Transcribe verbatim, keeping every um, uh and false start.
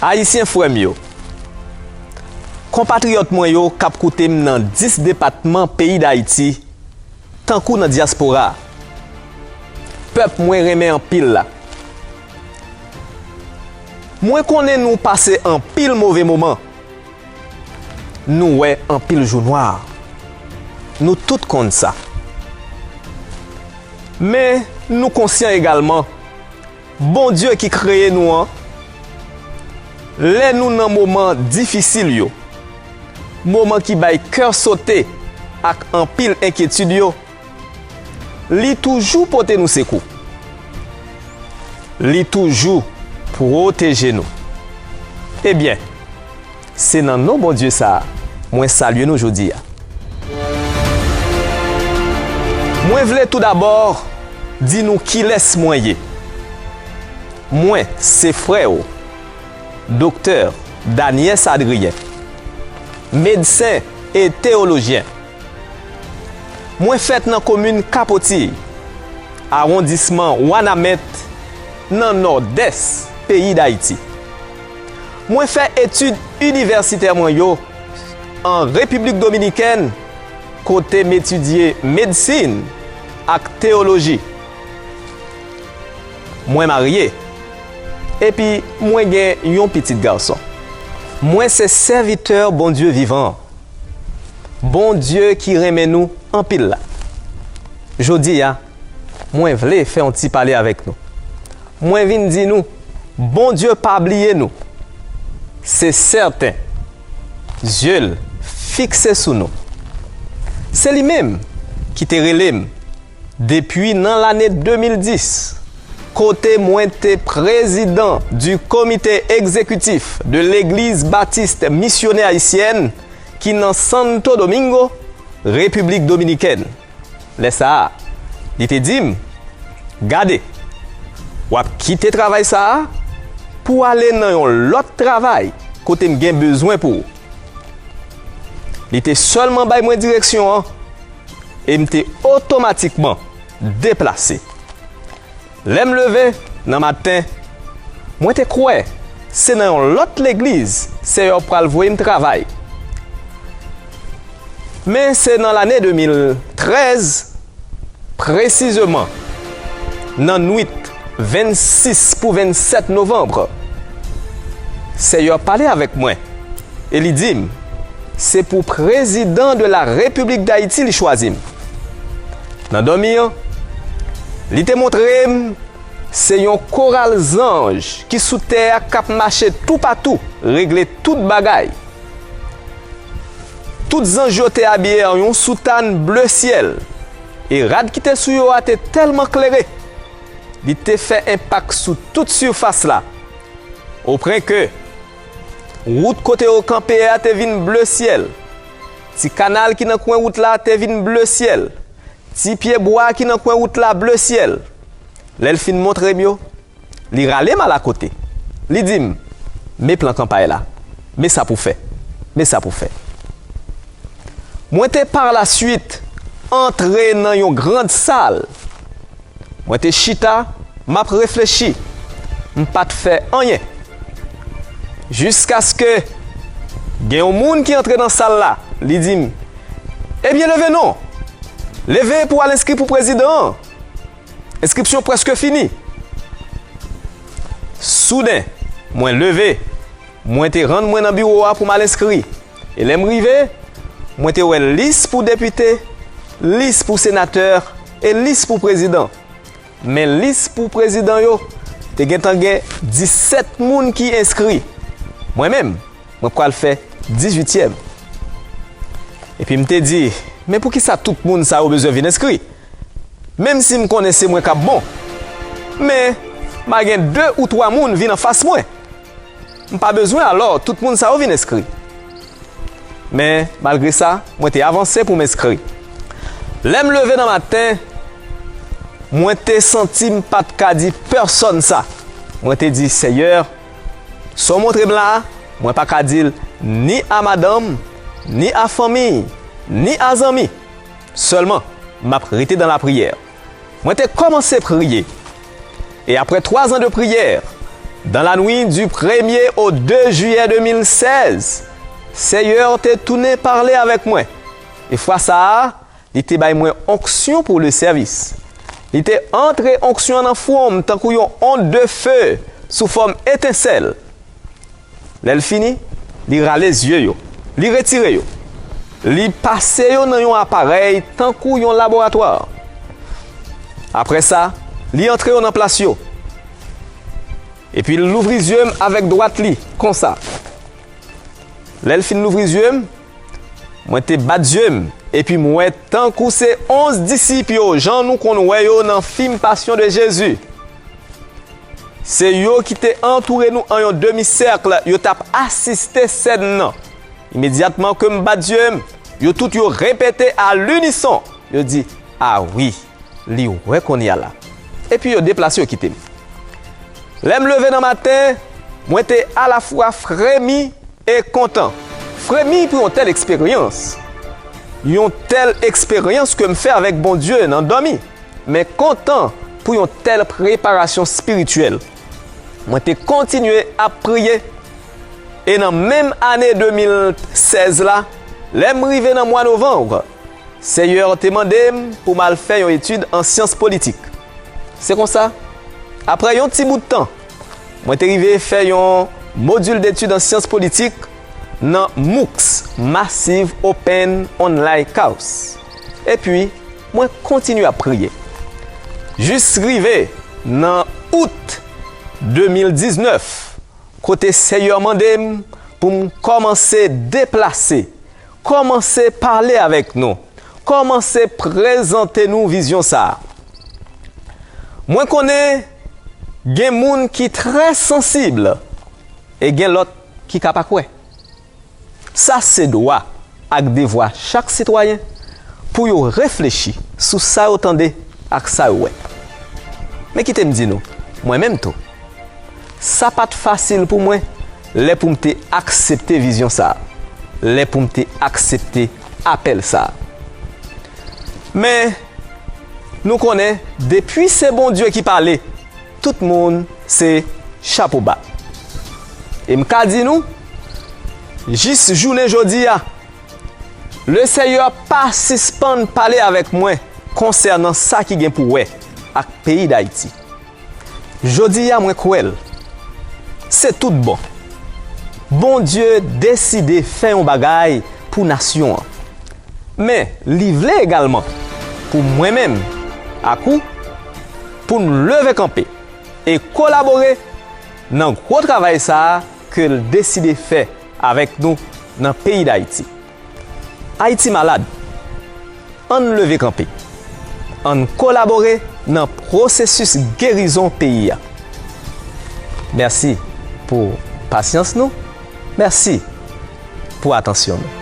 Ayisyen frè m yo, konpatriyòt mwen yo k ap koute m nan dis depatman peyi Dayiti, tankou nan dyaspora, pèp mwen renmen anpil la. Mwen konnen nou pase anpil move moman. Nou wè anpil jou nwa. Nou tout konn sa. Men, nou konsyan egalman, Bondye ki kreye nou an, lè nou nan moman difisil yo, moman ki bay kè sote ak anpil enkyetid yo, li toujou pote nou sekou. Li toujou pwoteje nou. Ebyen, se nan non Bondye sa a mwen salye nou jodi a. Mwen vle toudabò di nou kilès mwen ye. Mwen se frè w, Doktè Daniès Adrien, medsen e teyolojyen. Mwen fèt nan komin Kapotiy, awondisman Wanament, nan Nòdès peyi Dayiti. Mwen fè etid inivèsitè mwen yo an Repiblik Dominikèn, kote m etidye medsin ak teyoloji. Mwen marye, epi mwen gen yon pitit gason. Mwen se sèvitè Bondye vivan an, Bondye ki renmen nou anpil la. Jodi a, mwen vle fè yon ti pale avèk nou. Mwen vin di nou, Bondye pa bliye nou. Se sèten, zye l fikse sou nou. Se li menm ki te rele m depi nan lane de mil dis, kote mwen te prezidan du comité exécutif de Legliz Batis Misyonè Ayisyèn ki nan Santo Domingo, Repiblik Dominikèn. Lè sa a, li te di m, "Gade, w ap kite travay sa a pou w ale nan yon lòt travay kote m gen bezwen pou ou." Li te sèlman bay mwen direksyon an e m te otomatikman deplase. Lè m leve nan maten, mwen te kwè se nan yon lòt legliz Seyè pral voye m travay. Men se nan lane de mil trèz, presizeman nan nwit vennsis pou vennsèt novanm, Seyè pale avèk mwen e li di m, se pou prezidan de la Repiblik Dayiti li chwazi m. Nan dòmi an, li te montre m se yon koral zanj ki sou tè a k ap mache toupatou, regle tout bagay. Tout zanj yo te abiye an yon soutàn ble syèl, e rad ki te sou yo a te tèlman klere, li te fè enpak sou tout sifas la, opwen ke wout kote yo kanpe a te vin ble syèl, ti kanal ki nan kwen wout la te vin ble syèl, ti pye bwa ki nan kwen wout la ble syèl. Lè l fin montre m yo, li rale m alakote. Li di m, "Men plan kanpay la. Men sa pou fè. Men sa pou fè." Mwen te pa la swit antre nan yon grand sal. Mwen te chita, m ap reflechi. M pa t fè anyen. Jiskaske gen yon moun ki antre nan sal la, li di m, "Ebyen, leve non! Leve pou w al enskri pou prezidan an! Enskripsyon prèske fini!" Souden, mwen leve, mwen te rann mwen nan biwo a pou m al enskri. E lè m rive, mwen te wè lis pou depite, lis pou senatè e lis pou prezidan. Men lis pou prezidan yo, te gentan gen disèt moun ki enskri. Mwen menm, mwen pral fè dizuityèm. Epi m te di, "Men poukisa tout moun sa yo bezwen vin enskri? Menm si m konnen se mwen k ap bon, men m a gen de ou twa moun vin anfas mwen. M pa bezwen alò tout moun sa yo vin enskri." Men, malgre sa, mwen te avanse pou m enskri. Lè m leve nan maten, mwen te santi m pa t ka di pèsonn sa. Mwen te di, "Seyè, sa w montre m la a, mwen pa ka di l ni a madanm, ni a fanmi, ni a zanmi. Sèlman, m ap rete dan lapriyè." Mwen te kòmanse priye. E apre twa zan de priyè, Dans la nuit du premier au deux juillet deux mille seize, Seyè te tounen pale avèk mwen. E fwa sa a, li te bay mwen onksyon pou le sèvis. Li te antre onksyon an nan fwon m tankou yon ond de fe sou fòm etensèl. Lè l fini, li rale zye yo, li retire yo, li pase yo nan yon aparèy tankou yon laboratwa. Apre sa, li antre yo nan plas yo. Epi l louvri zye m avèk dwat li, konsa. Lè l fin louvri zye m, mwen te bat zye m, epi m wè tankou se onz disip yo, jan nou konn wè yo nan fim Passion de Jésus. Se yo ki te antoure nou an yon demi sèk, yo t ap asiste sèn nan. Imedyatman ke m bat zye m, yo tout yo repete a linison, yo di, "A wi, li wè kounye a la." Epi yo deplase, yo kite m. Lè m leve nan maten, mwen te alafwa fremi e kontan. Fremi pou yon tèl eksperyans. Yon tèl eksperyans ke m fè avèk Bondye nan dòmi, men kontan pou yon tèl preparasyon espirityèl. Mwen te kontinye ap priye, e nan menm ane de mil sèz la, lè m rive nan mwa novanm, Seyè te mande m pou m al fè yon etid an syans politik. Se konsa, apre yon ti bout tan, mwen te rive fè yon modil detid an syans politik nan MOOCs, Massive Open Online Course. Epi, mwen kontinye ap priye. Jis rive nan out de mil diznèf, kote Seyè mande m pou m kòmanse deplase, kòmanse pale avèk nou, kòmanse prezante nou vizyon sa a. Mwen konnen gen moun ki trè sansib e gen lòt ki ka pa kwè. Sa se dwa ak devwa chak sitwayen pou yo reflechi sou sa yo tande ak sa yo wè. Men kite m di nou, mwen menm tou, sa pa t fasil pou mwen lè pou m te aksepte vizyon sa a, lè pou m te aksepte apèl sa a. Men, nou konnen, depi se Bondye ki pale, tout moun se chapo ba. E m ka di nou, jis jounen jodi a, Leseyè pa sispann pale avèk mwen konsènan sa ki gen pou wè ak peyi Dayiti. Jodi a, mwen kwè l. Se tout bon. Bondye deside fè yon bagay pou nasyon an. Men, li vle egalman pou mwen menm ak ou, pou n leve kanpe e kolabore nan gwo travay sa a ke l deside fè avèk nou nan peyi Dayiti. Ayiti malad. Ann leve kanpe. Ann kolabore nan pwosesis gerizon peyi a. Mèsi pou pasyans nou. Mèsi pou atansyon nou.